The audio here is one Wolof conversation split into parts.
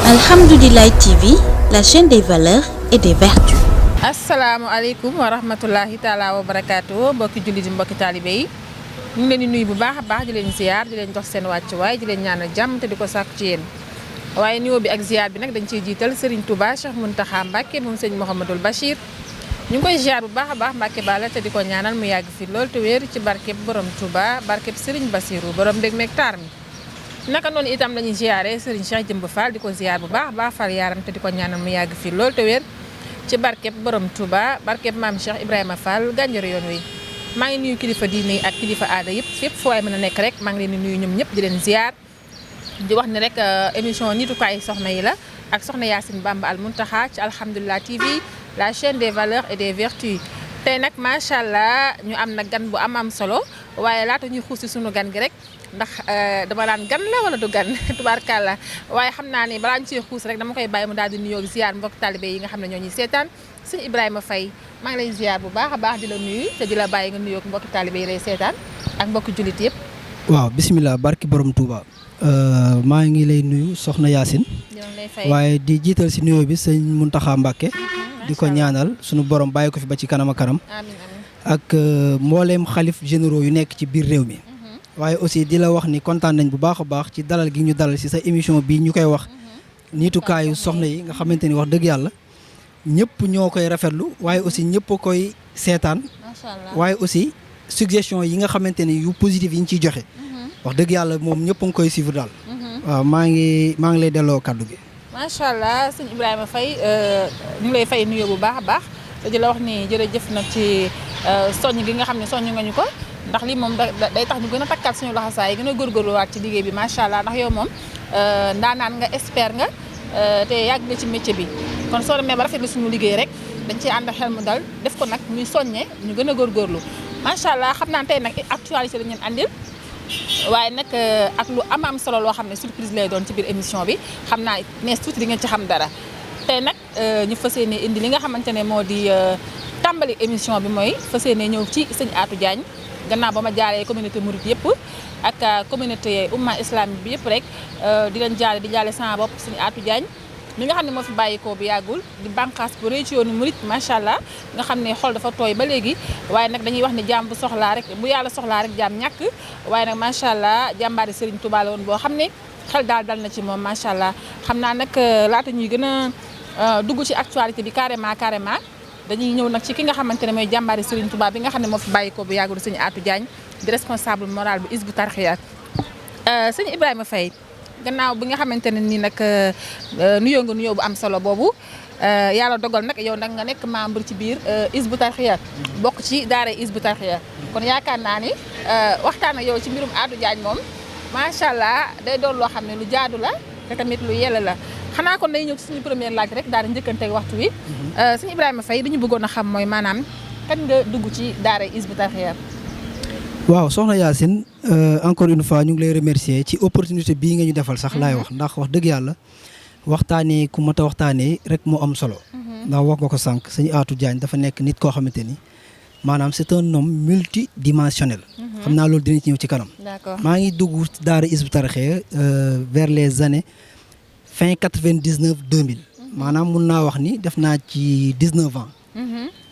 Alhamdoulilah TV, la chaîne des valeurs et des vertus. asalaamaaleykum wa rahmatullahi taala wa barakaatu mbokki jullit yi mbokki taalibe yi ñu ngi leen di nuyu bu baax a baax di leen ziar di leen jox seen wàccuwaay di leen ñaanal jàmm te di ko sàkku ci yéen waaye nuyoo bi ak ziar bi nag dañ ciy jiital Serigne Touba Cheikh Mountakha Mbacké moom sëñ Mouhamadoul Bachir ñu ngi koy ziar bu baax a baax Mbacké Balla te di ko ñaanal mu yàgg fi lool te wéer ci barkeb borom Touba barkeb Serigne Bassirou borom ndég meeg taar mi naka noonu itam lañuy ziaré Serigne Cheikh Jëmb Fall di ko ziar bu baax baax fal yaaram te di ko ñaanal mu yàgg fi lool te wéer ci barkeb borom Touba barkeb maam Cheikh Ibrahima Fall gànjaro yoon wi maa ngi nuyu kilifa diine ak kilifa aada yëpp fépp fu waay mën a nekk rek maa ngi leen di nuyu ñoom ñëpp di leen ziar di wax ni rek émission nitukaay soxna yi la ak soxna Yacine Bamba Al Mountakha ci Alhamdoulilah TV la chaîne des valeurs et des vertus tey nag macha allah ñu am na gan bu am solo waaye laata ñuy xuus si sunu gan gi rek ndax dama naan gan la wala du gan tubaarkàlla waaye xam naa ni balaa ñu ciy xuus rek dama koy bàyyi mu daal di nuyoo ziar mbokk talibé yi nga xam ne ñoo ñuy seetaan sëñ Ibrahima Faye maa ngi lay ziar bu baax a baax di la nuyu te di la bàyyi nga nuyoo mbokki talibé yi lay seetaan ak mbokki jullit yëpp. waaw bisimilah barki borom Touba maa ngi lay nuyu soxna Yacine waaye di jiital si nuyoo bi sëñ Mountakha Mbacké di ko ñaanal sunu borom bàyyi ko fi ba ci kanam a kanam ak mbooleem xalif généraux yu nekk ci biir réew mi waaye aussi di la wax ni kontaan nañ bu baax a baax ci dalal gi ñu dalal si sa émission bi ñu koy wax nitukaayu soxna yi nga xamante ni wax dëgg yàlla ñëpp ñoo koy rafetlu waaye aussi ñëpp a koy seetaan waaye aussi suggestion yi nga xamante ni yu positif yi ñu ciy joxe wax dëgg yàlla moom ñëpp a ngi koy suivre daal waaw maa ngi lay delloo kaddu gi. macha allah sëñ Ibrahima Faye ñu ngi lay fay nuyoo bu baax a baax te di la wax ni jërëjëf nag ci soññ gi nga xam ne soññ nga ñu ko ndax lii moom day tax ñu gën a takkaat suñu laxasaay gën a góorgóorluwaat ci liggéey bi macha allah ndax yow moom ndaanaan nga expert nga te yàgg nga ci métier bi kon soo demee ba rafetlu suñu liggéey rek dañ ciy ànd xel mu dal def ko nag muy soññe ñu gën a góorgóorlu macha allah xam naa tey nag actualité la ñu andil waaye nag ak lu am solo loo xam ne surprise lay doon ci biir émission bi xam naa nees tuuti di ngeen ci xam dara tey nag ñu fas yéene indi li nga xamante ne moo di tàmbali émission bi mooy fas yéene ñëw ci sëñ Atou Diagne gannaaw ba ma jaaree communauté mouride yëpp ak communauté umma islamique bi yëpp rek di leen jaale di jaale sama bopp sëñ Atou Diagne mi nga xam ne moo fi bàyyikoo bu yàggul di bànqaas bu rëy ci yoonu murit macha allah nga xam ne xol dafa tooy ba léegi waaye nag dañuy wax ne jaam bu soxlaa rek bu yàlla soxlaa rek jaam ñàkk waaye nag macha allah jàmbaari Serigne Touba la woon boo xam ne xel daal dal na ci moom macha allah xam naa nag laata ñuy gën a dugg ci actualité bi carrément dañuy ñëw nag ci ki nga xamante ne mooy jàmbaari Serigne Touba bi nga xam ne moo fi bàyyikoo bu yàggul sëñ Atou Diagne di responsable moral bu Hizbut Tarqiyyah sëñ Ibrahima Faye gannaaw bi nga xamante ne nii nag nuyoo nga nuyoo bu am solo boobu yàlla dogal nag yow nag nga nekk membre ci biir Hizbut Tarqiyyah bokk ci daara Hizbut Tarqiyyah kon yaakaar naa ni waxtaan ak yow ci mbirum Atou Diagne moom macha allah day doon loo xam ne lu jaadu la te tamit lu yella la xanaa kon day ñëw ci suñu première laaj rek daal di njëkkanteeg waxtu wi sëñ Ibrahima Faye dañu bëggoon a xam mooy maanaam kan nga dugg ci daara Hizbut Tarqiyyah. waaw soxna Yacine encore une fois ñu ngi lay remercier ci opportunité bii nga ñu defal sax laay wax ndax wax dëgg yàlla waxtaanee ku mat a waxtaanee rek moo am solo. ndax wax nga ko sànq sëñ Atou Diagne dafa nekk nit koo xamante ni maanaam c'est un homme multidimensionnel. xam naa loolu dinañ ci ñëw ci kanam. maa ngi dugg daara Hizbut Tarqiyyah vers les années fin 99 2000. maanaam mun naa wax ni def naa ci 19 ans.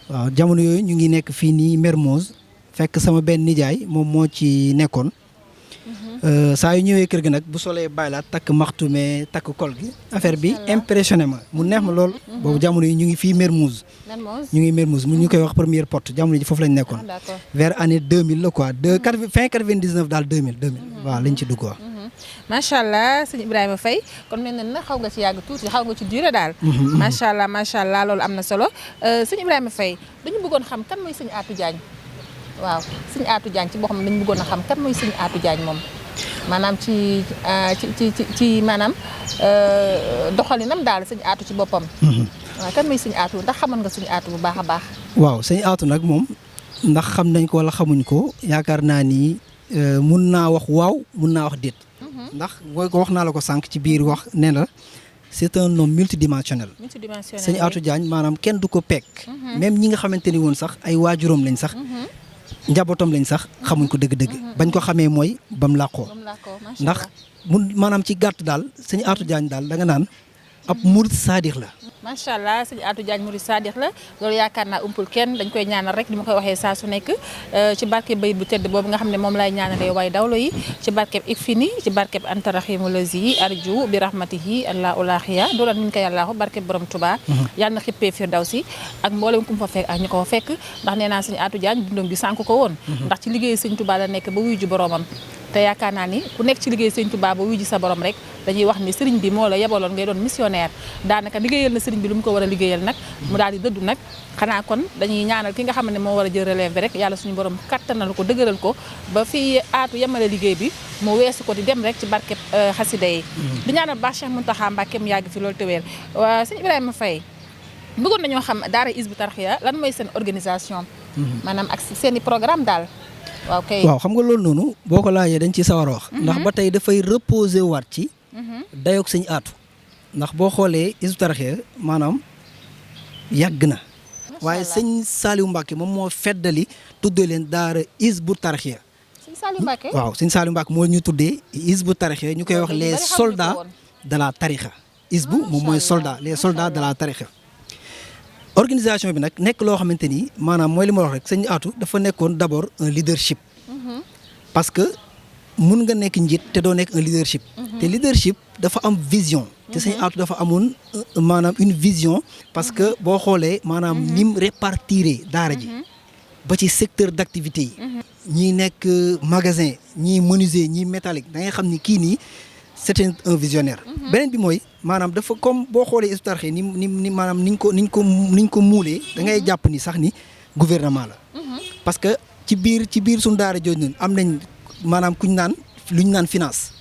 waaw jamono yooyu ñu ngi nekk fii nii Mermoz. fekk sama benn nijaay moom moo ci nekkoon saa yu ñëwee kër gi nag bu solee baylaat takk maxtume takk kol gi affaire bi impressionné ma mu neex ma lool boobu jamono yi ñu ngi fii Mermoz mu ñu koy wax première porte jamono ji foofu lañ nekkoon vers année 2000 la quoi fin 99 daal 2000 waaw lañ ci dugg wax macha allah sëñ Ibrahima Faye kon mel na nag xaw nga ci yàgg tuuti xaw nga ci durée daal macha allah loolu am na solo sëñ Ibrahima Faye dañu bëggoon xam kan mooy sëñ Atou Diagne waaw sëñ Atou Diagne ci boo xam ne dañu bëggoon a xam kan mooy sëñ Atou Diagne moom maanaam ci maanaam doxalinam daal sëñ Atou ci boppam. waaw kan mooy sëñ Atou ndax xamoon nga sëñ Atou bu baax a baax. waaw sëñ Atou nag moom ndax xam nañ ko wala xamuñ ko yaakaar naa ni mun naa wax waaw mun naa wax déet. ndax booy ko wax naa la ko sànq ci biir wax nee na c'est un homme multidimensionnel. sëñ Atou Diagne maanaam kenn du ko peek. même ñi nga xamante ni woon sax ay waajuram lañ sax. njabootam lañ sax xamuñ ko dëgg-dëgg bañ ko xamee mooy bam làqoo ndax mun maanaam ci gàtt daal sëñ Atou Diagne daal da nga naan ab murid saadix la. macha allah sëñ Atou Diagne murid saadix la loolu yaakaar naa umpul kenn dañ koy ñaanal rek ni ma koy waxee saa su nekk ci barke bayit bu tedd boobu nga xam ne moom laay ñaanalee waaye dawlo yi ci barkeb Ikfini ci barkeb Anta Rahimul Lazi arju bi rahmatihi allah ulaaxiya doolan min ko yàllaahu barkeb borom Touba yàlla na xippee Firdawsi ak mboolem ku mu fa fekk ak ñu ko fa fekk ndax nee naa sëñ Atou Diagne dundam gi sànk ko woon ndax ci liggéey sëñ Touba la nekk ba wuyu ji boromam te yaakaar naa ni ku nekk ci liggéey sëñ Touba ba wuyu ji sa borom rek dañuy wax ni sëriñ bi moo la yebaloon ngay doon missionnaire daanaka liggéeyal na sëriñ bi lu mu ko war a liggéeyal nag mu daal di dëddu nag xanaa kon dañuy ñaanal ki nga xam ne moo war a jël relève bi rek yàlla suñu borom kattanal ko dëgëral ko ba fii Atou yemale liggéey bi mu weesu ko di dem rek ci barkeb xasida yi di ñaanal baax Cheikh Mountakha Mbacké mu yàgg fi loolu te wér waa sëñ Ibrahima Faye bëggoon nañoo xam daara Hizbut Tarqiyyah lan mooy seen organisation maanaam ak seen i programme daal waaw kay waaw xam nga loolu noonu boo ko laajee dañ ci sawar a wax ndax ba tey dafay reposer waat ci dayoog sëñ Atou ndax boo xoolee Hizbut Tarqiyyah maanaam yàgg na waaye sëñ Saliou Mbacké moom moo feddali tuddee leen daara Hizbut Tarqiyyah sëñ Saliou Mbacké waaw sëñ Saliou Mbacké moo ñu tuddee Hizbut Tarqiyyah ñu koy wax les soldats de la tarixa Hizbu moom mooy soldat les soldats de la tarixa organisation bi nag nekk loo xamante ni maanaam mooy li ma wax rek sëñ Atou dafa nekkoon d'abord un leadership parce que mun nga nekk njiit te doo nekk un leadership te leadership dafa am vision te sëñ Atou dafa amoon maanaam une vision parce que boo xoolee maanaam nim répartir daara ji ba ci secteur d'activité yi ñii nekk magasin ñii menuisier ñii métallique da ngay xam ni kii nii c'est un visionnaire beneen bi mooy maanaam dafa comme boo xoolee Hizbut Tarqiyyah ni maanaam niñ ko muulee da ngay jàpp ni sax ni gouvernement la parce que ci biir suñu daara jooju noonu am nañ maanaam lu ñu naan finance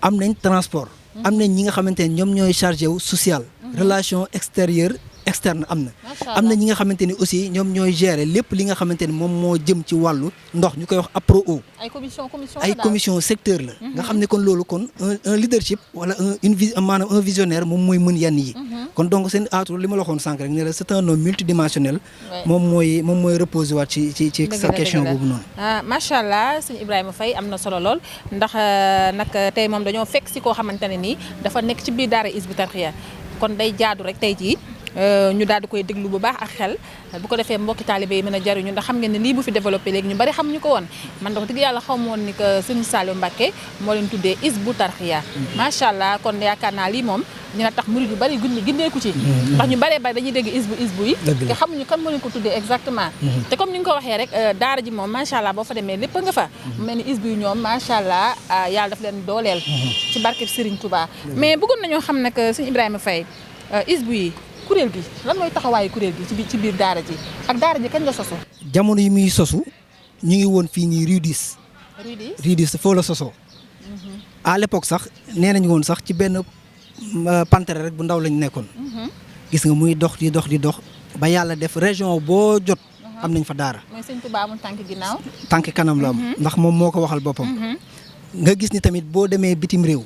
am nañ transport am nañ ñi nga xamante ne ñoom ñooy chargé wu social relation extérieure externe am na ñi nga xamante ni aussi ñoom ñooy gérer lépp li nga xamante ni moom moo jëm ci wàllu ndox ñu koy wax APRO ay commission secteur la nga xam ne kon loolu kon un leadership wala maanaam un visionnaire moom mooy mën yenn yi kon donc seen Atou li ma la waxoon sànq rek ne la c'est un homme multidimensionnel moom mooy reposer waat ci sa question boobu noonu macha allah sëñ Ibrahima Faye am na solo lool ndax nag tey moom dañoo fekk si koo xamante ne nii dafa nekk ci biir daara Hizbut Tarqiyyah kon day jaadu rek tey jii ñu daal di koy déglu bu baax ak xel bu ko defee mbokki taalibe yi mën a jariñu ndax xam ngeen ne lii bu fi développé léegi ñu bari xam ñu ko woon man wax dëgg yàlla xaw ma woon ni que sëñ Saliou Mbacké moo leen tuddee Hizbut Tarqiyyah macha allah kon yaakaar naa lii moom dina tax murid yu bari gindeeku ci ndax ñu bari dañuy dégg Hizbu yi te xamuñu kan moo leen ko tuddee exactement te comme ni nga ko waxee rek daara ji moom macha allah boo fa demee lépp nga fa mel ni Hizbu yi ñoom macha allah yàlla daf leen dooleel ci barkeb Serigne Touba mais bëggoon nañoo xam nag sëñ Ibrahima Faye Hizbu yi kuréel gi lan mooy taxawaayu kuréel gi ci biir daara ji ak daara ji kañ la sosu jamono yi muy sosu ñu ngi woon fii nii Rue 10 foo la sosoo à l'époque sax nee nañu woon sax ci benn pantere rek bu ndaw lañ nekkoon gis nga muy dox di dox ba yàlla def région boo jot am nañ fa daara mooy sëñ Touba amul tànk ginnaaw tànk kanam la am ndax moom moo ko waxal boppam nga gis ni tamit boo demee bitim réew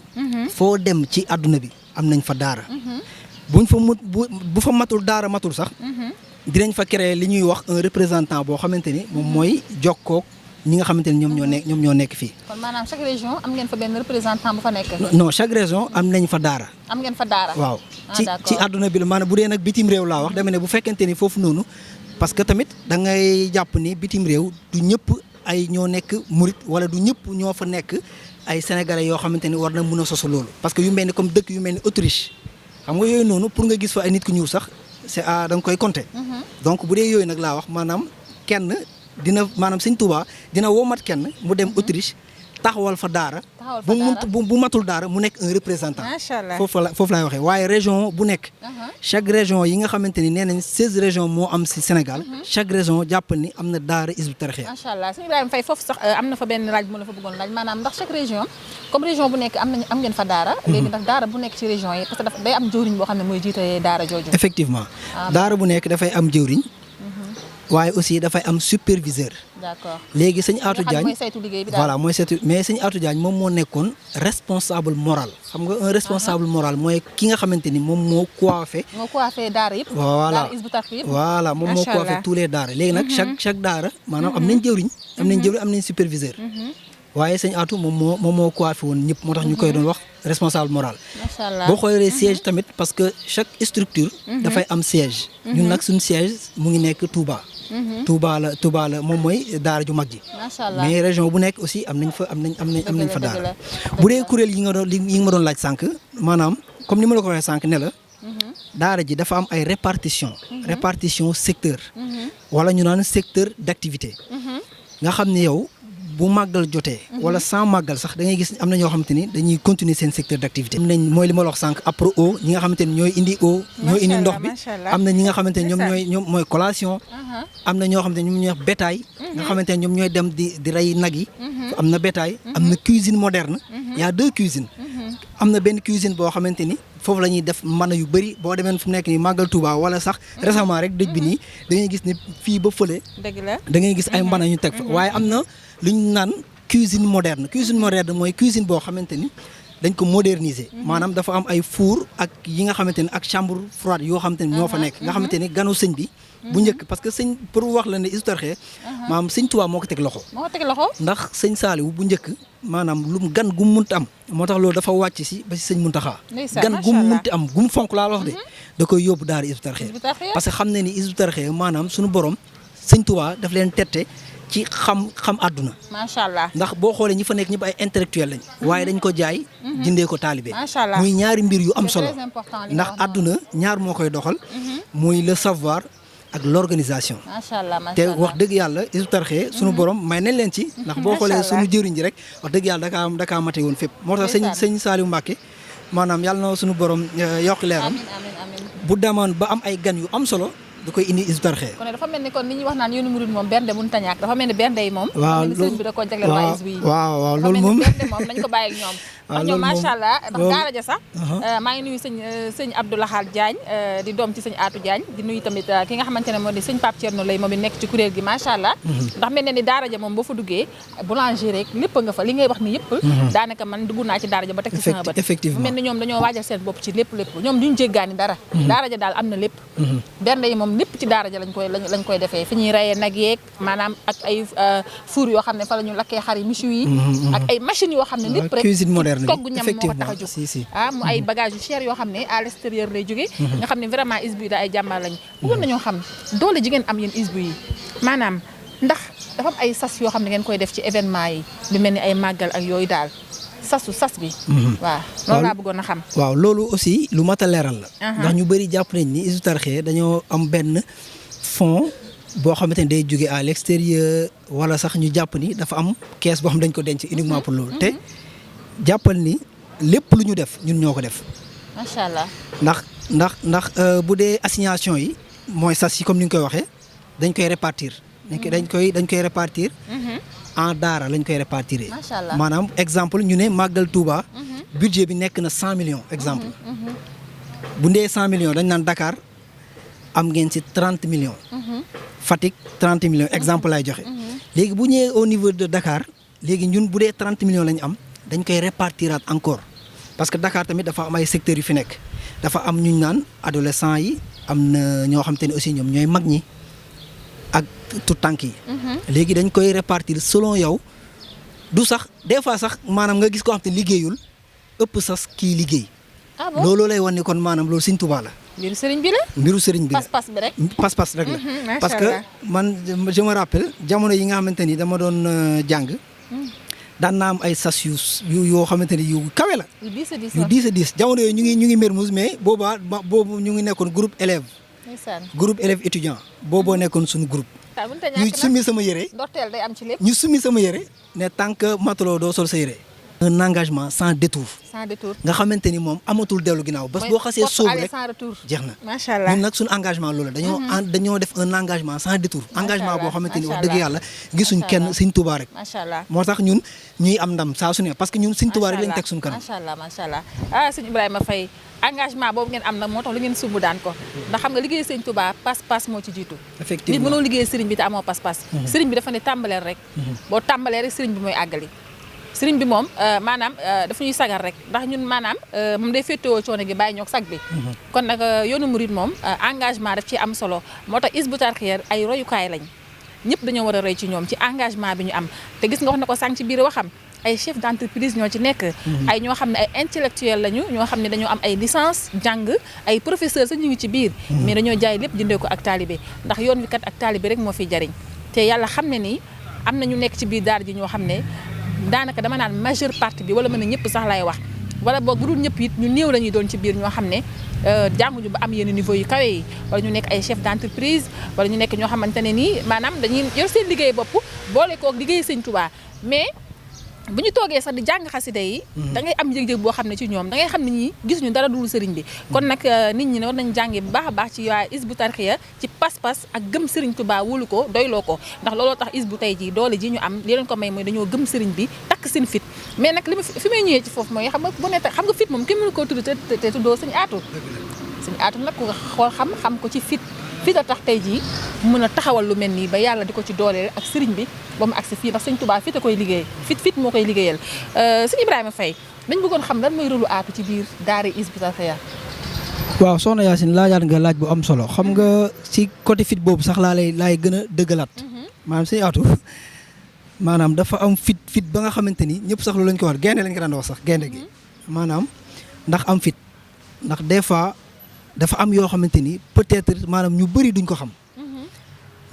foo dem ci àdduna bi am nañ fa daara bu fa matul daara matul sax dinañ fa créer li ñuy wax un représentant boo xamante ni moom mooy jokkoog ñi nga xamante ni ñoom ñoo nekk fii. kon maanaam chaque région am ngeen fa benn représentant bu fa nekk. non chaque région am nañ fa daara. am ngeen fa daara. waaw ci àdduna bi la maanaam bu dee nag bitim réew laa wax dama ne bu fekkente ni foofu noonu parce que tamit da ngay jàpp ni bitim réew du ñëpp ay ñoo nekk murit wala du ñëpp ñoo fa nekk ay sénégalais yoo xamante ni war na mën a sosu loolu. parce que yu mel ni comme dëkk yu mel ni Autriche. xam nga yooyu noonu pour nga gis fa ay nit ku ñuul sax c'est da nga koy compter donc bu dee yooyu nag laa wax maanaam kenn dina maanaam Sëñ Tuubaa dina womat kenn mu dem Autriche taxawal fa daara bu matul daara mu nekk un représentant foofu laay waxee waaye région bu nekk chaque région yi nga xamante ni nee nañ 16 régions moo am si Sénégal chaque région jàppal ni am na daara Hizbut Tarqiyyah. macha allah sëñ Ibrahima Faye foofu sax am na fa benn laaj bu ma la fa bëggoon laaj maanaam ndax chaque région comme région bu nekk am ngeen fa daara léegi ndax daara bu nekk ci région yi parce que day am jëwriñ boo xam ne mooy jiite daara jooju. effectivement daara bu nekk dafay am jëwriñ waaye aussi dafay am superviseur. d'accord léegi sëñ Atou Diagne mooy saytu liggéey bi daal voilà mooy saytu mais sëñ Atou Diagne moom moo nekkoon responsable moral xam nga un responsable moral mooy ki nga xamante ni moom moo coiffé. moo coiffé daara yëpp. voilà daara Hizbut Tarqiyyah yëpp. voilà moom moo coiffé tous les daara léegi nag chaque daara maanaam am nañ jëwriñ am nañ superviseur. waaye sëñ Atou moom moo coiffé woon ñëpp moo tax ñu koy doon wax responsable moral. macha allah boo xoolee siège tamit parce que chaque structure. dafay am siège. ñun nag suñu siège mu ngi nekk Touba. Touba la moom mooy daara ju mag ji. macha allah mais région bu nekk aussi am nañ fa daara. bu dee kuréel yi nga ma doon laaj sànq maanaam comme ni ma la ko waxee sànq ne la. daara ji dafa am ay répartition secteur. wala ñu naan secteur d'activité. nga xam ne yow bu màggal jotee. wala sans màggal sax da ngay gis am na ñoo xamante ni dañuy continuer seen secteur d'activité. am nañ mooy li ma la wax sànq après eau ñi nga xamante ni ñooy indi eau. ñooy indi ndox bi am na ñi nga xamante ni ñoom mooy collation. am na ñoo xamante ni ñoom ñooy wax bétail. nga xamante ni ñoom ñooy dem di rey nag yi. am na bétail am na cuisine moderne. y a 2 cuisines. am na benn cuisine boo xamante ni foofu la ñuy def mën yu bëri boo demee fu nekk nii màggal Touba wala sax récemment rek dëj bi nii da ngay gis ne fii ba fële. dëgg la da ngay gis ay mbana ñu teg fa waaye am na lu ñu naan cuisine moderne mooy cuisine boo xamante ni dañ ko moderniser. maanaam dafa am ay four ak yi nga xamante ni ak chambre froide yoo xamante ni ñoo fa nekk nga xamante ni ganu sëñ bi. bu njëkk parce que sëñ pour wax la ne Hizbut Tarqiyyah maanaam sëñ Touba moo ko teg loxo. ndax sëñ Saliou bu njëkk maanaam lu gan gu mu munti am moo tax loolu dafa wàcc si ba si sëñ Mountakha. gan gu mu munti am gu mu fonk laa wax de. da koy yóbbu daara Hizbut Tarqiyyah parce que xam ne ni Hizbut Tarqiyyah maanaam suñu borom sëñ Touba daf leen tette ci xam àdduna. macha allah ndax boo xoolee ñi fa nekk ñëpp ay intellectuel lañ. waaye dañ ko jaay. jëndee ko taalibe. macha allah muy ñaari mbir yu am solo. ndax àdduna ñaar moo koy doxal. muy le savoir. ak l'organisation. macha allah te wax dëgg yàlla Hizbut Tarqiyyah sunu borom may nañ leen ci. ndax boo xoolee sunu jëriñ ji rek wax dëgg yàlla dakaa mate woon fépp. moo tax sëñ Saliou Mbacké maanaam yàlla na sunu borom yokk leeram. amiin bu demoon ba am ay gan yu am solo. da koy indi Hizbut Tarqiyyah. kon dafa mel ni kon li ñuy wax naan yoonu murid moom bernde mënut a ñàkk dafa mel ni bernde yi moom. waaw sëñ bi da koo jagleel waa Hizbut yi. waaw loolu moom bernde moom nañ ko bàyyi ak ñoom. ndax ñoom macha allah ndax daara ja sax. maa ngi nuyu sëñ Abdoulahal Diagne di doom ci sëñ Atou Diagne di nuyu tamit ki nga xamante ne moo di sëñ Pape Thierno Lay moom it nekk ci kuréel gi macha allah. ndax mel ne ni daara ja moom boo fa duggee boulanger rek lépp nga fa li ngay wax ni yëpp. daanaka man dugg naa ci daara ja ba teg ci sama bët. effectivement mel ni ñoom dañoo waajal seen bopp ci lépp ñoom duñ jéggaani dara. daara ja daal am na lépp. bernde yi moom lépp ci daara ja lañ koy defee fi ñuy reyee nag yeeg maanaam ak ay four yoo xam ne fa la ñu lakkee xar yi michu yi ak ay machines yoo xam ne lépp rek cuisine moderne togg ñam moo ko tax a jóg si mu ay bagages yu cher yoo xam ne à l'extérieur lay jógee nga xam ne vraiment Hizbut yi da ay jàmbaar lañu bëggoon nañoo xam doole ji ngeen am yéen Hizbut yi maanaam ndax dafa am ay sas yoo xam ne ngeen koy def ci événement yi lu mel ni ay màggal ak yooyu daal sas bi waaw loolu laa bëggoon a xam waaw loolu aussi lu mat a leeral la ndax ñu bëri jàpp nañ ni Hizbut Tarqiyyah dañoo am benn fonds boo xamante ni day jóge à l'extérieur wala sax ñu jàpp ni dafa am kees boo xam dañ ko denc uniquement pour loolu te jàppal ni lépp lu ñu def ñun ñoo ko def. macha allah ndax bu dee assignation yi mooy sas yi comme ni nga koy waxee dañ koy répartir. dañ koy répartir. en daara lañ koy répartir. macha allah maanaam exemple ñu ne Màggal Touba. budget bi nekk na 100 millions exemple. bu ndee 100 millions dañ naan Dakar. am ngeen ci 30 millions. Fatick 30 millions exemple lay joxe. léegi bu ñëwee au niveau de Dakar léegi ñun bu dee 30 millions la ñu am dañ koy répartiraat encore parce que Dakar tamit dafa am ay secteurs yu fi nekk dafa am ñu naan adolescents yi am na ñoo xam te ne aussi ñoom ñooy mag ñi ak tout tànk yi. léegi dañ koy répartir selon yow du sax des fois sax maanaam nga gis koo xam te liggéeyul ëpp sax kii liggéey. ah bon looloo lay wan ni kon maanaam loolu Sëñ Tuubaa la. mbiru sëriñ bi la. pas-pas bi rek. pas-pas rek la. parce que man je me rappelle jamono yi nga xamante ni dama doon jàng. daan naa am ay sas yoo xamante ni yu kawe la. yu diis a diis jamono yooyu ñu ngi Mermoz mais boobu ñu ngi nekkoon groupe élève. groupe élève étudiant booboo nekkoon suñu groupe. ñu summi sama yére. ndorteel day am ci lépp. ñu summi sama yére ne tant que matelot doo sol sa yére. un engagement sans détour. nga xamante ni moom amatul dellu ginnaaw bés boo xasee sóobu rek jeex na. macha allah ñun nag suñu engagement loolu dañoo def un engagement sans détour. engagement boo xamante ni wax dëgg yàlla gisuñ kenn Sëñ Tuubaa rek. macha allah moo tax ñun ñuy am ndam saa su ne parce que ñun Sëñ Tuubaa rek lañ teg suñu kanam. macha allah sëñ Ibrahima Faye engagement boobu ngeen am nag moo tax lu ngeen sumb daan ko ndax xam nga liggéey Sëñ Tuubaa pas-pas moo ci jiitu. effectivement nit mënoo liggéey sëriñ bi te amoo pas-pas. sëriñ bi dafa ne tàmbaleel rek. boo tàmbalee rek sëriñ bi mooy àggali. sëriñ bi moom maanaam dafa ñuy sagar rek ndax ñun maanaam moom day féetewoo coono gi bàyyi ñoog sag bi. kon nag yoonu murid moom engagement daf ci am solo moo tax Hizbut Tarqiyyah ay royukaay lañ ñëpp dañoo war a roy ci ñoom ci engagement bi ñu am te gis nga wax na ko sànq ci biir waxam ay chef d'entreprise ñoo ci nekk. ay ñoo xam ne ay intellectuel lañu ñoo xam ne dañoo am ay licence jàng ay professeur sax ñu ngi ci biir. mais dañoo jaay lépp jëndee ko ak taalibe ndax yoon wi kat ak taalibe rek moo fiy jariñ te yàlla xam ne ni am na ñu nekk ci biir daara ji ñoo xam ne daanaka dama naan majeure partie bi wala mën na ñëpp sax lay wax wala boog bu dul ñëpp it ñu néew la ñuy doon ci biir ñoo xam ne jànguñu ba am yenn niveau yu kawe yi wala ñu nekk ay chef d'entreprise wala ñu nekk ñoo xamante ne nii maanaam dañuy yor seen liggéey bopp boole kook liggéey Sëñ Tuubaa mais bu ñu toogee sax di jàng xasida yi da ngay am yëg-yëg boo xam ne ci ñoom da ngay xam ne ñi gisuñu dara dul sëriñ bi kon nag nit ñi ne war nañ jàngee bu baax a baax ci waa Hizbut Tarqiyyah ci pas-pas ak gëm sëriñ Tuubaa wóolu ko doyloo ko ndax looloo tax Hizbut tey ji doole ji ñu am li leen ko may mooy dañoo gëm sëriñ bi takk seen fit mais nag li ma fi may ñëwee ci foofu mooy xam nga bu ne xam nga fit moom kenn mënu koo tudd te tuddoo Sëñ Aatu Sëñ Aatu nag ku xool xam ko ci fit a tax tey jii mën a taxawal lu mel nii ba yàlla di ko ci dooleel ak sëriñ bi ba mu agsi fii ndax Sëñ Tuubaa fit a koy liggéey fit moo koy liggéeyal Sëñ Ibrahima Faye dañ bëggoon xam lan mooy rôle Aatu ci biir daara Hizbut Tarqiyyah. waaw soxna Yacine laajaat nga laaj bu am solo xam nga ci côté fit boobu sax laay gën a dëggalaat maanaam Sëñ Aatu maanaam dafa am fit ba nga xamante ni ñëpp sax loolu lañ ko war gaynde lañ ko daan wax sax gaynde gi maanaam ndax am fit ndax des fois dafa am yoo xamante ni peut-être maanaam ñu bëri duñ ko xam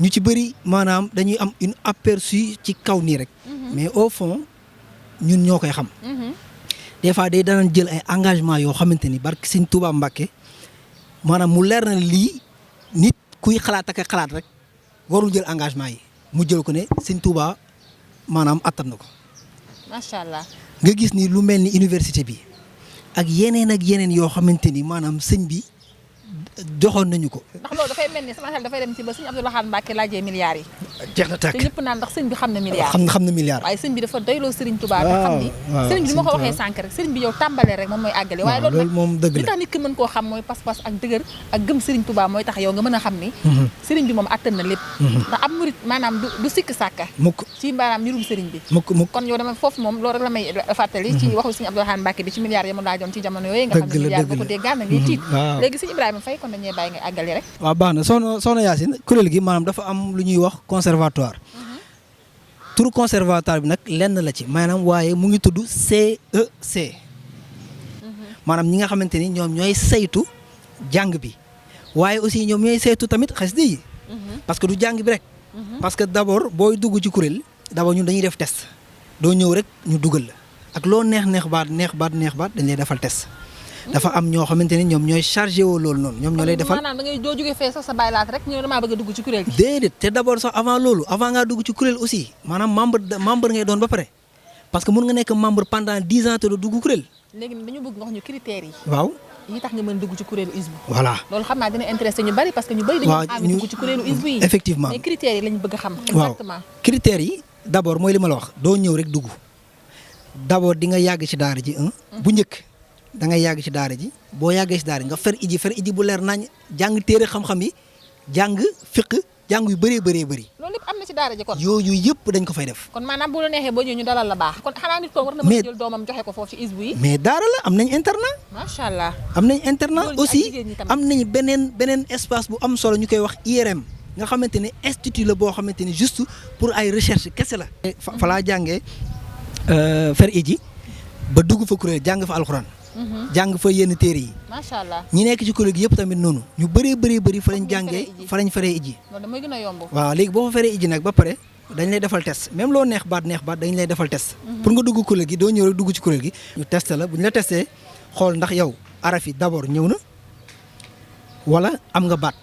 ñu ci bëri maanaam dañuy am une aperçu ci kaw nii rek mais au fond ñun ñoo koy xam des fois day daan jël ay engagement yoo xamante ni barke Sëñ Tuubaa Mbàkke maanaam mu leer na lii nit kuy xalaat ak xalaat rek warul jël engagement yi mu jël ko ne Sëñ Tuubaa maanaam attan na ko macha allah nga gis ni lu mel ni université bi ak yeneen yoo xamante ni maanaam sëñ bi joxoon nañu ko. ndax loolu dafay mel ni sama xel dafay dem ci ba sëñ Abdou Lahad Mbacké laajee milliards yi. jeex na tàkk te ñëpp naan ndax sëñ bi xam na milliards. xam na milliards. waaye sëñ bi dafa doyloo Serigne Touba. te xam ni sëriñ bi ma ko waxee sànq rek sëriñ bi yow tàmbalee rek moom mooy àggale. waaye loolu nag moom dëgg la li tax nit ki mën koo xam mooy pas-pas ak dëgër ak gëm Serigne Touba mooy tax yow nga mën a xam ni. sëriñ bi moom attan na lépp. ndax am murit maanaam du sikk sàkka. mukk ci maanaam mbirum sëriñ bi. mukk kon yow dama foofu moom loolu rek la may fàttali. ci waxu sëñ Abdou Lahad Mbacké bi ci milliards yi mu laajoon ci jamono yooyu nga xam ne milliards boo ko déggaan na ngay tiit léegi sëñ Ibrahima Faye kon dañuy bàyyi nga àggale rek. waaw baax na soxna Yacine kuréel gi maanaam dafa am lu ñuy wax conservatoire turu conservatoire bi nag lenn la ci maanaam waaye mu ngi tudd CEC maanaam ñi nga xamante ni ñoom ñooy saytu jàng bi waaye aussi ñoom ñooy saytu tamit xasida yi parce que du jàng bi rek parce que d'abord booy dugg ci kuréel d'abord ñun dañuy def test doo ñëw rek ñu dugal la ak loo neex baat dañ lay defal test dafa am ñoo xamante ni ñoom ñooy chargé woo loolu noonu ñoom ñoo lay defal maanaam da ngay doo jógee fee sax sa bàyyi laat rek ñëw damaa bëgg a dugg ci kuréel gi déedéet te d'abord sax avant loolu avant ngaa dugg ci kuréel aussi maanaam membre ngay doon ba pare parce que mën nga nekk membre pendant 10 ans te doo dugg kuréel léegi dañu bëgg nga wax ñu critères yi waaw yi tax nga mën dugg ci kuréelu Hizbut voilà loolu xam naa dina intéressé ñu bari parce que ñu bari dañu am dugg ci kuréelu Hizbut yi effectivement mais critères yi lañu bëgg a xam waaw exactement critères yi d'abord mooy li ma la wax doo ñëw rek dugg d'abord di nga yàgg ci daara ji bu njëkk da ngay yàgg ci daara ji boo yàggee ci daara ji nga fer iji bu leer nañ jàng téere xam-xam yi jàng fiq jàng yu bëree bëri loolu lépp am na ci daara ji kon yooyu yëpp dañ ko fay def kon maanaam bu la neexee boo ñëwee ñu dalal la baax kon xanaa nit ko war na mën a jël doomam joxe ko foofu ci Hizbut yi mais daara la am nañ internat macha allah am nañ internat aussi am nañ beneen espace bu am solo ñu koy wax IRM nga xamante ne institut la boo xamante ni juste pour ay recherche kese la fa laa jàngee fer iji ba dugg fa kuréel jàng fa alxuraan jàng fa yenn téere yi macha allah ñi nekk ci kuréel gi yëpp tamit noonu ñu bëri fa lañ jàngee fa lañ feree iji loolu damay gën a yomb waaw léegi boo fa feree iji nag ba pare dañ lay defal test même loo neex baat dañ lay defal test pour nga dugg kuréel gi doo ñëw rek dugg ci kuréel gi ñu test la bu ñu la testé xool ndax yow araf yi d'abord ñëw na wala am nga baat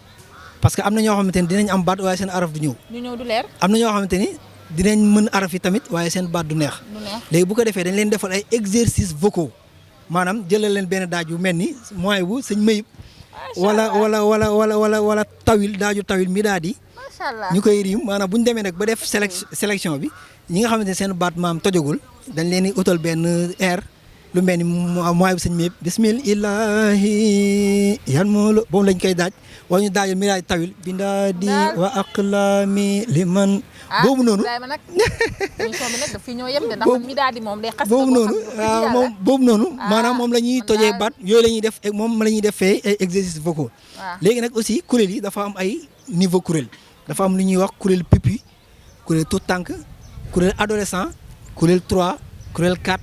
parce que am na ñoo xamante ni dinañ am baat waaye seen araf du ñëw du leer am na ñoo xamante ni dinañ mën araf yi tamit waaye seen baat du neex léegi bu ko defee dañ leen defal ay exercices vocaux maanaam jëlal leen benn daaj bu mel ni mooy bu sëñ Mayib wala tawil daaju tawil mi daa di ñu koy riim maanaam bu ñu demee nag ba def sélection bi ñi nga xamante ne seen baat maam tojagul dañ leen di utal benn air lu mel ni mooy bu sëñ Mayib bismillahi yan moo boobu lañ koy daaj wala ñu daajal mi daaj tawil bindaa di wa aqlami liman boobu noonu boobu noonu maanaam moom la ñuy tojee baat yooyu la ñuy def moom la ñuy def fee ay exercices vocaux léegi nag aussi kuréel yi dafa am ay niveau kuréel dafa am lu ñuy wax kuréel pipi kuréel tout tànk kuréel adolescent kuréel 3 kuréel 4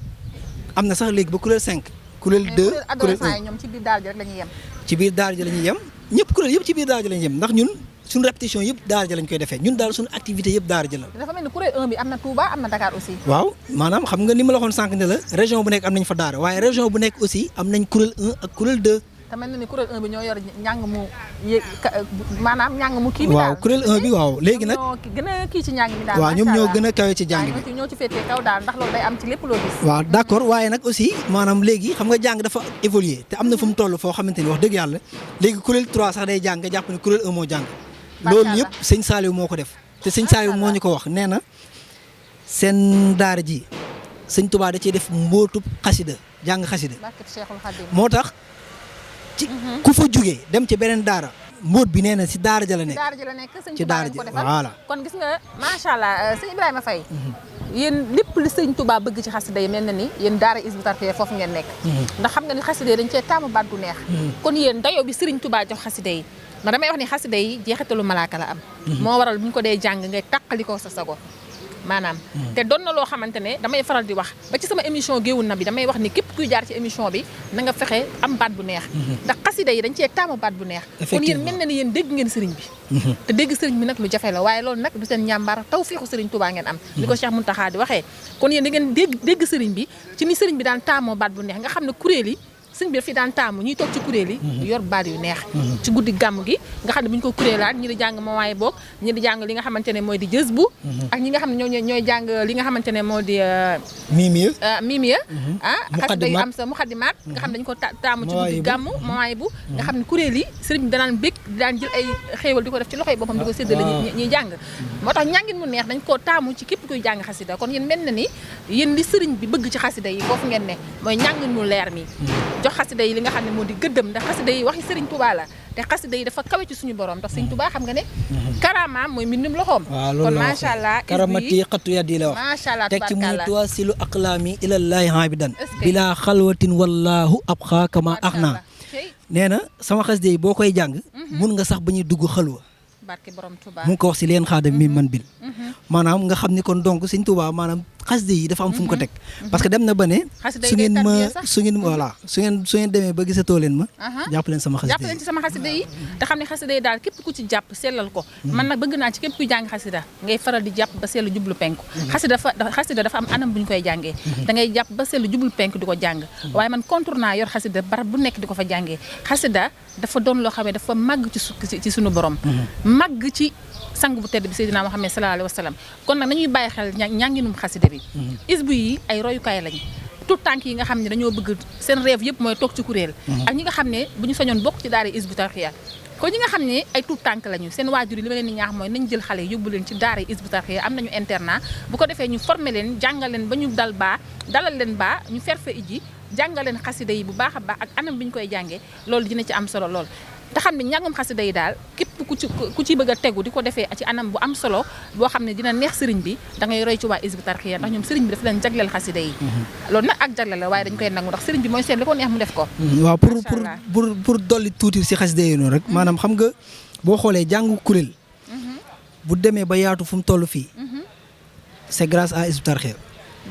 am na sax léegi ba kuréel 5. kuréel 2 kuréel 1 adolescents yi ñoom ci biir daara ji rek la ñuy yem. ci biir daara ji la ñuy yem ñëpp kuréel yëpp ci biir daara ji la ñuy yem ndax ñun suñu répétition yëpp daara ji lañ koy defee ñun daal suñu activité yëpp daara ji la. dafa mel ni kuréel 1 bi am na Touba am na Dakar aussi. waaw maanaam xam nga ni ma la waxoon sànq ne la région bu nekk am nañ fa daara waaye région bu nekk aussi am nañ kuréel 1 ak kuréel 2. te mel na ni kuréel 1 bi ñoo yor njàng mu maanaam njàng mu kii bi waaw kuréel 1 bi waaw léegi nag ñoo gën a kii ci njàng mi daal. waaw ñoom ñoo gën a kawe ci jàng bi. ñoo ci féetee kaw daal ndax loolu day am ci lépp loo gis. waaw d'accord waaye nag aussi maanaam léegi xam nga jàng dafa évoluer te am na fu mu toll foo xamante ni wax dëgg yàlla léegi kuréel 3 sax day jàng nga jàpp ne kuréel 1 moo jàng. loolu yëpp sëñ Saliou moo ko def te sëñ Saliou moo ñu ko wax nee na seen daara ji sëñ Touba da cee def mbóotub xasida jàng xasida moo tax ci ku fa jugee dem ci beneen daara mbóot bi nee na si daara ja la nekk. daara ja la nekk sëñ ci Touba daara ko ji defal voilà. kon gis nga macha allah sëñ Ibrahima Faye yéen lépp li sëñ Touba bëgg ci xasida yi mel na ni yéen daara Hizbut Tarqiyyah foofu ngeen nekk ndax xam nga ni xasida yi dañ cee taamu baat bu neex kon yéen dayoo bi sëriñ Touba jox xasida yi ma damay wax ni xasida yi jeexitalu malaaka la am moo waral bu ñu ko dee jàng ngay tàqali ko sa sago maanaam te doon na loo xamante ne damay faral di wax ba ci sama émission Géewul Nabi damay wax ni képp kuy jaar ci émission bi na nga fexe am baat bu neex ndax xasida yi dañ cee taamu baat bu neex kon yéen mel na ni yéen dégg ngeen sëriñ bi te dégg sëriñ bi nag lu jafe la waaye loolu nag du seen ñàmbaar tawfiixu sëriñ Touba ngeen am ni ko Cheikh Mountakha di waxee kon yéen da ngeen dégg sëriñ bi ci ni sëriñ bi daan taamoo baat bu neex nga xam ne kuréel yi sëñ bi daf fi daan taamu ñuy toog ci kuréel yi yor baat yu neex ci guddi gàmm gi nga xam ne bu ñu ko kuréelaat ñi di jàng mooy boog ñi di jàng li nga xamante ne mooy di jës bu ak ñi nga xam ne ñooy jàng li nga xamante ne moo di mimiya xasida yu am sa muxaddimaat nga xam ne dañu ko taamu ci guddi gàmm mooy bu nga xam ne kuréel yi sëriñ bi danaan bég daan jël ay xéewal di ko def ci loxoy boppam di ko séddale ñuy jàng moo tax njàngin mu neex dañ koo taamu ci képp kuy jàng xasida kon yéen mel na ni yéen li sëriñ bi bëgg ci xasida yi foofu ngeen ne mooy njàngin mu leer mi jox xasida yi li nga xam ne moo di gëddëm ndax xasida yi waxi sëriñ Touba la te xasida yi dafa kawe ci suñu borom ndax sëriñ Touba xam nga ne karamaam mooy mbindum loxoom kon macha allah karamati xattu yaddi la wax macha allah teg ci mu ne tuwasilu aqlaami ilallahi habidan bila xalwatin wallahu abxa kama axna nee na sama xasida yi boo koy jàng mun nga sax ba ñuy dugg xalwa barke borom Touba mu ngi ko wax si leen xaadam mi man bil maanaam nga xam ni kon donc sëñ Touba maanaam xasida yi dafa am fu mu ko teg parce que dem na ba ne su ngeen voilà su ngeen demee ba gisatoo leen ma jàpp leen sama xasida yi jàpp leen ci sama xasida yi te xam ne xasida yi daal képp ku ci jàpp sellal ko man nag bëgg naa ci képp kuy jàng xasida ngay faral di jàpp ba sellu jublu penku xasida dafa am anam bu ñu koy jàngee da ngay jàpp ba sellu jublu penku di ko jàng waaye man contour naa yor xasida barab bu nekk di ko fa jàngee xasida dafa doon loo xam ne dafa màgg ci suñu borom màgg ci sang bu tedd bi Seydina Muhammad sallallahu alayhi wa sallam kon nag nañuy bàyyi xel ñànginum xasida bi isbu yi ay royukaay lañ tout tànk yi nga xam ne dañoo bëgg seen rêve yëpp mooy toog ci kuréel ak ñi nga xam ne bu ñu sañoon bokk ci daara Hizbut Tarqiyyah kon ñi nga xam ne ay tout tànk lañu seen waajur yi li ma leen di ñaax mooy nañ jël xale yóbbu leen ci daara Hizbut Tarqiyyah am nañu internat bu ko defee ñu former leen jàngal leen ba ñu dalal leen baa ñu ferfe iji jàngal leen xasida yi bu baax a baax ak anam bi ñu koy jàngee loolu dina ci am solo lool te xam ne njàngum xasida yi daal képp ku ci bëgg a tegu di ko defee ci anam bu am solo boo xam ne dina neex sëriñ bi da ngay roy ci waa Hizbut Tarqiyyah ndax ñoom sëriñ bi daf leen jagleel xasida yi loolu nag ak jagleel la waaye dañ koy nangu ndax sëriñ bi mooy seet li ko neex mu def ko waaw pour dolli tuuti si xasida yi noonu rek maanaam xam nga boo xoolee jàngu kuréel bu demee ba yaatu fu mu toll fii c'est grâce à Hizbut Tarqiyyah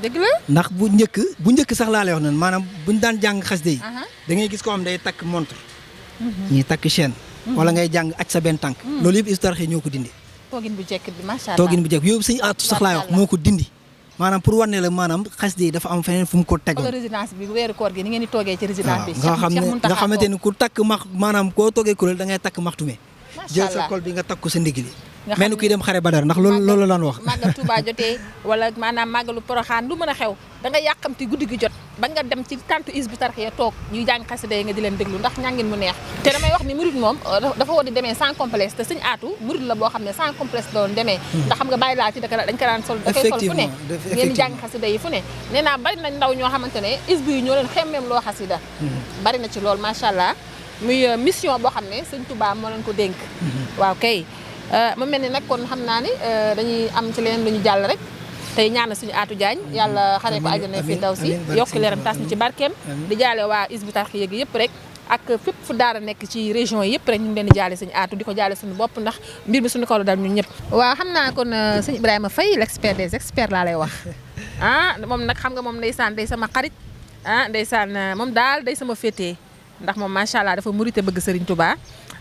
dëgg la ndax bu njëkk sax laa lay wax noonu maanaam buñ daan jàng xasida yi da ngay gis koo xam day takk montre ñii takk chaîne wala ngay jàng aj sa benn tànk loolu yëpp Hizbut Tarqiyyah ñoo ko dindi toogin bu jekk bi macha allah toogin bu jekk yooyu sëñ Aatu sax laay wax moo ko dindi maanaam pour wane la maanaam xasida yi dafa am feneen fu mu ko tegoon résidence bi weeru koor gi ni ngeen di toogee ci résidence bi nga xamante ni ku takk maanaam koo toogee kuréel da ngay takk maxtume jël sa kol bi nga takk ko sa ndigg li mel ni kuy dem xare Badar ndax loolu lan wax màggal Touba jotee wala maanaam màggalu Poroxaan lu mën a xew da nga yàqamti guddi gi jot ba nga dem ci tantu Hizbut Tarqiyyah toog ñuy jàng xasida yi nga di leen déglu ndax ñàngin mu neex te damay wax ni murid moom dafa war di demee sans complexe te sëñ Aatu murid la boo xam ne sans complexe doon demee ndax xam nga bàyyi laa ci dañ ko daan sol da koy sol fu ne ngeen di jàng xasida yi fu ne nee naa bari nañ ndaw ñoo xamante ne Hizbu yi ñoo leen xemmeem loo xasida bari na ci loolu macha allah muy mission boo xam ne sëñ Touba moo leen ko dénk waaw kay mu mel ni nag kon xam naa ni dañuy am ci leneen lu ñu jàll rek tey ñaanal suñu Atou Diagne yàlla xaree ko àjjana fi daw si yokk leeram tas ñu ci barkeem di jaale waa Hizbut Tarqiyyah gi yëpp rek ak fépp fu daara nekk ci région yëpp rek ñu ngi leen di jaale suñu Atou di ko jaale suñu bopp ndax mbir mi suñu kaw la dal ñun ñëpp waaw xam naa kon sëñ Ibrahima Faye l'expert des experts laa lay wax moom nag xam nga moom ndeysaan day sama xarit ndeysaan moom daal day sama féetee ndax moom macha allah dafa murite bëgg Serigne Touba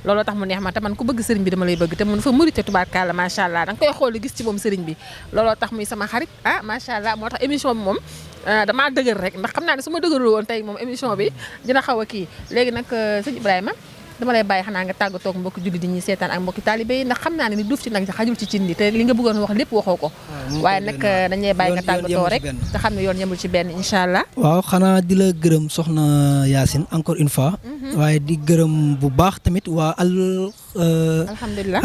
looloo tax mu neex ma te man ku bëgg Serigne bi dama lay bëgg te mu dafa murite tubaarkàlla macha allah da nga koy xool gis ci moom Serigne bi looloo tax muy sama xarit macha allah moo tax émission bi moom damaa dëgër rek ndax xam naa ne su ma dëgërul woon tey moom émission bi dina xaw a kii léegi nag sëñ Ibrahima dama lay bàyyi xanaa nga tàggatoo ak mbokki julli di ñuy seetaan ak mbokki taalibe yi ndax xam naa ne ni duuf ci nag xajul ci cin li te li nga bëggoon wax lépp waxoo ko waaye nag dañ lay bàyyi nga tàggatoo rek te xam ne yoon yemul ci benn incha allah waaw xanaa di la gërëm soxna Yacine encore une fois waaye di gërëm bu baax tamit waa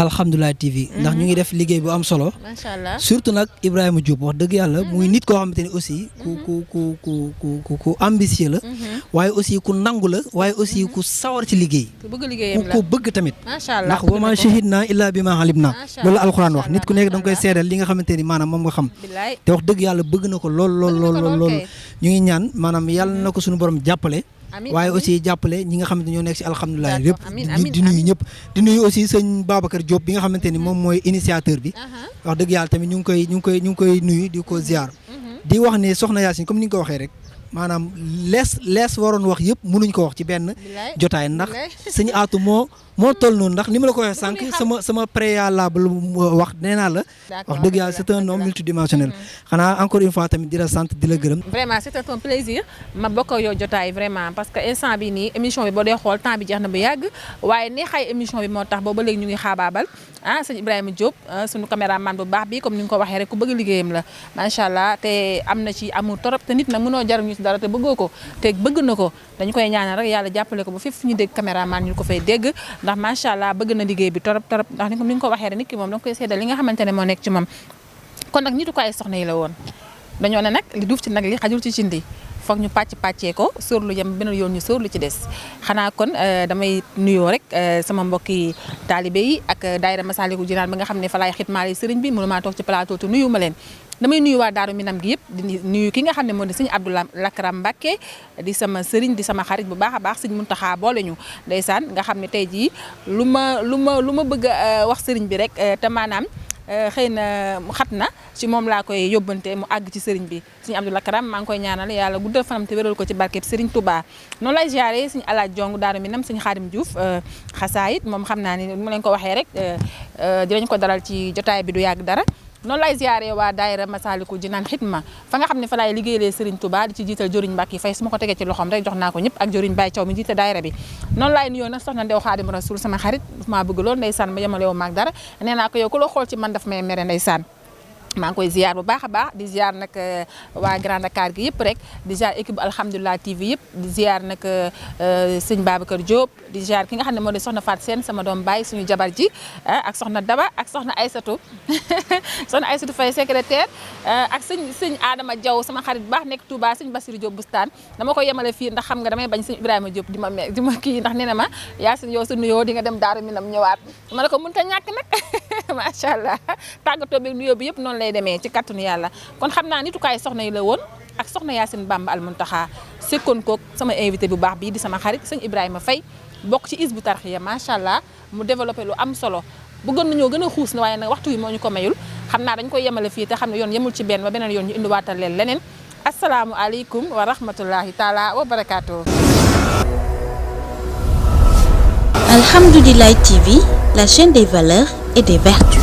alhamdulilah TV ndax ñu ngi def liggéey bu am solo macha allah surtout nag Ibrahima Diop wax dëgg yàlla muy nit koo xamante ni aussi ku ambitieux la waaye aussi ku nangu la waaye aussi ku sawar ci liggéey ku ko bëgg tamit ndax wa ma shahidna illa bi ma alimna loolu alxuraan wax nit ku nekk da nga koy seedal li nga xamante ni maanaam moom nga xam te wax dëgg yàlla bëgg na ko lool ñu ngi ñaan maanaam yàlla na ko suñu borom jàppale waaye aussi jàppale ñi nga xamante ñoo nekk ci alhamdulilah yëpp di nuyu ñëpp di nuyu aussi sëñ Babacar Diop bi nga xamante ni moom mooy initiateur bi wax dëgg yàlla tamit ñu ngi koy nuyu di ko ziar di wax ne soxna Yacine comme ni nga ko waxee rek maanaam lees waroon wax yëpp mënuñ ko wax ci benn jotaay ndax sëñ Atou moo toll noonu ndax ni ma la ko waxee sànq sama préalable wax nee naa la wax dëgg yàlla c'est un homme multidimensionnel xanaa encore une fois tamit di la sant di la gërëm vraiment c'est un plaisir ma bokk ak yow jotaay vraiment parce que instant bi nii émission bi boo dee xool temps bi jeex na bu yàgg waaye neexaay émission bi moo tax booba léegi ñu ngi xaabaabal sëñ Ibrahima Diop suñu caméraman bu baax bi comme ni nga ko waxee rek ku bëgg liggéeyam la macha allah te am na ci amul torop te nit nag mënoo jaruñu ci dara te bëggoo ko te bëgg na ko dañu koy ñaanal rek yàlla jàppale ko ba fépp fu ñu dégg caméraman ñu ko fay dégg ndax macha allah bëgg na liggéey bi torop ndax ni nga ko waxee rek nit ki moom da nga koy seedal li nga xamante ne moo nekk ci moom kon nag nitu ko ay soxna yi la woon dañoo ne nag li duuf ci nag li xajul ci cindi foog ñu pàccee ko sóorlu yem beneen yoon ñu sóorlu ci des xanaa kon damay nuyoo rek sama mbokki taalibe yi ak daayira Masaalikul Jinaan bi nga xam ne fa laay xitmaale sëriñ bi mënu maa toog ci plateau te nuyu ma leen damay nuyu waa Daaru Minam gi yëpp di nuyu ki nga xam ne moo di sëñ Abdou Lakram Mbacké di sama sëriñ di sama xarit bu baax a baax sëñ Muntaxa boole ñu ndeysaan nga xam ne tey jii lu ma bëgg a wax sëriñ bi rek te maanaam xëy na xat na ci moom laa koy yóbbante mu àgg ci sëriñ bi sëñ Abdou Lakram maa ngi koy ñaanal yàlla guddal fanam te wéral ko ci barkeb sëriñ Touba noonu lay ziaré sëñ Alaaj Jong Daaru Minam sëñ Xaadim Diouf xasaayit moom xam naa ni mu leen ko waxee rek dinañ ko dalal ci jotaay bi du yàgg dara noonu lay ziaré waa daayira Masaalikul Jinaan xidma fa nga xam ne fa laay liggéeyee Serigne Touba di ci jiital Joriñ Mbàkke Fay su ma ko tegee ci loxoom rek jox naa ko ñëpp ak Joriñ Baye Thiaw mi jiite daayira bi noonu laay nuyoo nag soxna Ndew Xaadim Rasul sama xarit maa bëgg loolu ndeysaan ma yemalewu maag dara nee naa ko yow ku la xool ci man daf may mere ndeysaan maa ngi koy ziar bu baax a baax di ziar nag waa Grand Dakar gi yëpp rek di ziar équipe alhamdulilah TV yëpp di ziar nag sëñ Babacar Diop di ziar ki nga xam ne moo di soxna Fatou Sène sama doom baay suñu jabar ji ak soxna Daba ak soxna Aïssatou soxna Aïssatou Faye secrétaire ak sëñ Adama Diaw sama xarit bu baax nekk Touba sëñ Bassirou Diop Bustaan dama koy yemale fii ndax xam nga damay bañ sëñ Ibrahima Diop di ma kii ndax nee na ma Yacine yow su nuyoo di nga dem Daaru Minam ñëwaat ma ne ko mënut a ñàkk nag macha allah tàggatoo bi nuyoo bi yëpp noonu lay demee ci kattanu yàlla kon xam naa nitukaay soxna yi la woon ak soxna Yacine Bamba Al Muntaxa sekkoon koog sama invité bu baax bii di sama xarit sëñ Ibrahima Faye bokk ci Hizbut Tarqiyyah macha allah mu développé lu am solo bëggoon nañoo gën a xuus na waaye nag waxtu wi moo ñu ko mayul xam naa dañ koy yemale fii te xam ne yoon yemul ci benn ba beneen yoon ñu indiwaatal leen leneen asalaamualeykum wa rahmatullahi taala wa barakaatu. Alhamdoulilah TV, la chaîne des valeurs et des vertus.